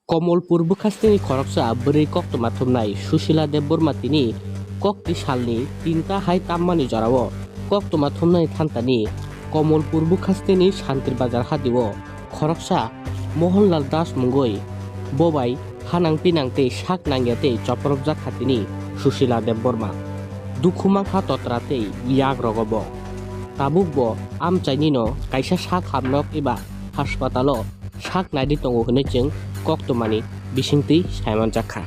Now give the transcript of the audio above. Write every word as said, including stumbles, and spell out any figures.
Komolpur bwkhasteni khoroksa bwrwi koktwma thumnai Susila Debbarma tini kokti salni tinta hai tammani jorao koktwma thumnai thantani Komolpur bwkhasteni Santir Bazar hatio khoroksa Mohanlal Das mungwi bobai hanang pinang tei sak nangya tei chopropjak kha tini Susila Debbarma. Dukhu mankha totra tei yak rogo bo. Tabuk bo amchainino kaisa sak hamnok eba haspatalo sak naidi tongo hwnwi chwng koktwmani bisingtwi saimanjak kha.